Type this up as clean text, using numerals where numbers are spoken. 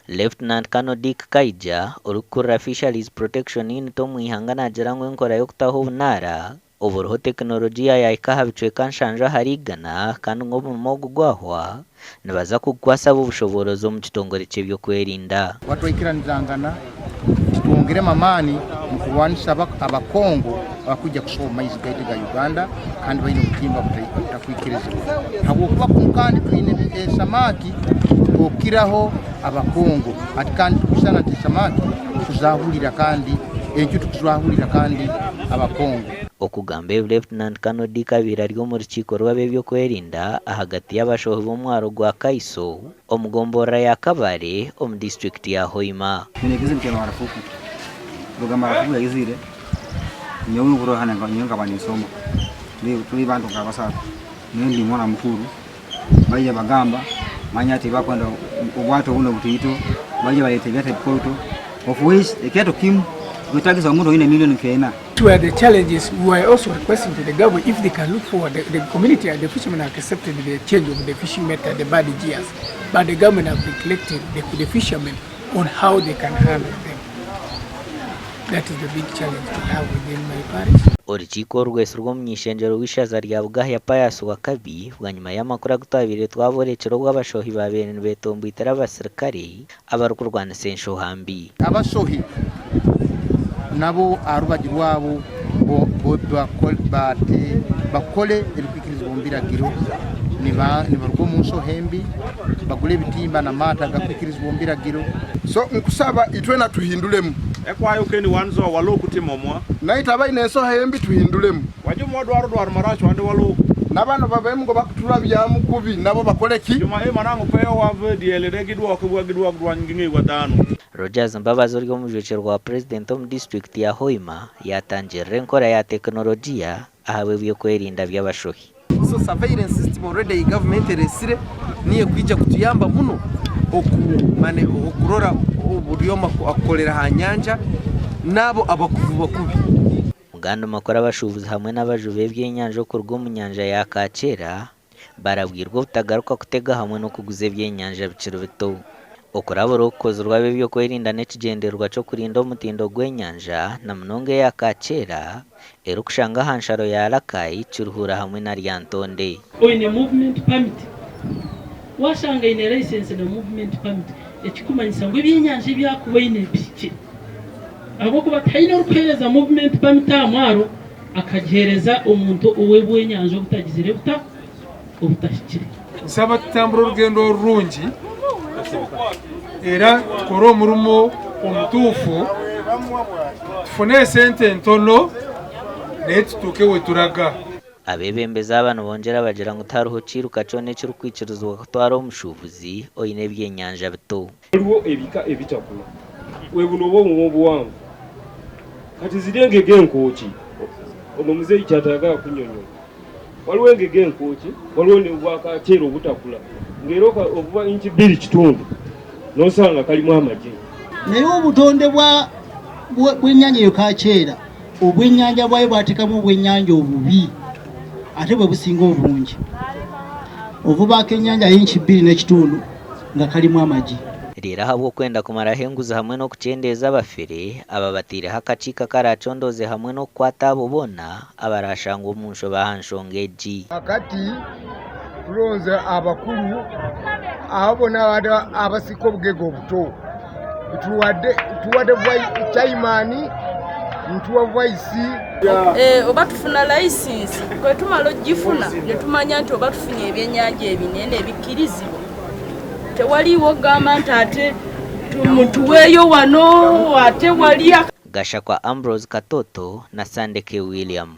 Lieutenant Colonel Dick Kaija, orikukurira Fisheries Protection Unit omu ihanga naagira ngu enkora y'okutaho obunaara oburiho tekinologiya yaahika aha bicweka nshanju ahari igana kandi ngu omurimo ogu gwahwa nibaza kugukwasa ab'obushoboorozi omu kitongore ky'eby'okwerinda. Kuba twaikiranizangana nti twongeremu amaani omu kurwanisa abakongo abakwija kushoha omu maizi gaitu ga Uganda kandi baine obutimba obutakwikirizibwa habwokuba kunu kandi twine esamaki okukiraho abakongo hati kandi tukusana nti esamaki tuzahurira kandi encu tukuzahurira kandi abakongo. Okugamba ebi Lieutenant Colonel Dick abaire ari omu rukiiko rw'ab'eby'okwerinda ahagati y'abashohi b'omwaro gwa Kaiso omu gomborora ya Kabale omu disiturikiti ya Hoima. Twine ekizibu kya marafuku kuruga marafuku yaizire nyowe nkuroha nyowe nkaba ninsoma turi bantu nka basatu nyowe ndi mwana mukuru baija bagamba manya ati bakwenda obwato bunu obutaito baija baleta ebyato ebikooto of which ekyato kimu nikwetagisa omuntu oine million nk'ena. Were the challenges we were also requesting to the government if they can look forward the, the community and the fishermen accepted the change of the fishing method the bad gears but the government have neglected the, the fishermen on how they can handle them that is the big challenge we have within my parish. Orukiiko orwetsirwe omuny'ishengyero w'eishaza rya Bugahya Pius Wakabi bwanyima y'amakuru agu twabaire twaborekire obu abashohi baabaire nibetomboitera abasirikare abarikurwanisa enshoha mbi. Abashohi nabo aha rubaju rwabo bakore ebirikwikirizibwa omu biragiro, nibaruga omu nshoha embi, bagure ebitimba n'amaato agarikwikirizibwa omu biragiro. So nkusaba itwena tuhindulemu. Ekwayo keni wan zo waloku timo mwa. Naitwe abaine ensoha embi tuhindulemu. Wa joma wadwaro dwaro marach wande waloku. Nabano babemu ngu bakuturabyamu kubi nabo bakole ki? Joma ema nang'o peyo wav diele de gidwoke wa gidwok dwany gi ng'ewa dhano. Rogers Mbabazi ori omujwekyerwa wa Purezidenti omu disiturikiti ya Hoima yaatangirira enkora ya tekinologiya ahabw'eby'okwerinda by'abashohi. So surveillance system already eyi government eresire niyo ekwija kutuyamba muno okurora buri omwe akukorera aha nyanja naabo abakuvuba kubi. Mugandi makuru abashuubuzi hamwe n'abajubi b'ebyenyanja okuruga omu nyanja ya Kaakyera barabwirwe obutagaruka kutega hamwe n'okuguza ebyenyanja bikiri bito. Okurabura okukozirwe ab'ebyokwerinda n'ekigyendererwa ky'okurinda omutindo gw'enyanja na munonga eya Kaakyera erikushangwa aha nsharo ya Rakai, Kiruhura hamwe na Lyantonde. Oine movement permit? Washanga aine license na movement permit ekikumanyisa ngu ebyenyanja ebi arikuba aine bihikire. Ahabw'okuba tihaine orikuheereza movement permit aha mwaro akagiheereza omuntu ow'ebwenyanja obutagizire buta? Obutahikire. Nsaba tutambure orugendo orurungi era tukore omurimo omutuufu, tufune esente ntono naye tutuuke weturaga. Abeebembezi aba nibongyera bagira ngu tihariho kiiruka kyona ekirikwikirizibwa kutwara omushuubuzi oine ebyenyanja bito. Waliwo ebika ebitakula bwebuno oba obumwa obuwanvu kati ziri engege enkooki ono muzeeyi kyatayagala kunyonyola waliwo engege enkooki waliwo nebwakakyera obutakula nga era obuba inchi bbiri kitundu nosanga kalimu amagi. Naye obutonde bw'ennyanja eyo Kaakyera, obw'ennyanja bwayo bwateekamu obw'ennyanja obubi ate bwe businga obungi. Ovuba ak'ennyanja inchi bbiri n'ekitundu nga karimu amagi. Reero ahabw'okwenda kumaraho enguzi hamwe n'okukyendeeza abafere, aba bataireho akakiiko akaraacondooze hamwe n'okukwata abo boona abaraashangwe omu nshobe aha nshonga egi. Akati turonze abakuru abo bona abasika obugega obuto tuwade chaimani nituwa vaisi. Oba tufuna layisinsi bwetumala ogifuna netumanya nti oba tufunye ebyenyanja ebinene ebikirizibwa tewaliiwo kugamba nti ate mutuweeyo wano ate wali. Gashakwa Ambrose Katoto na Sandeke William.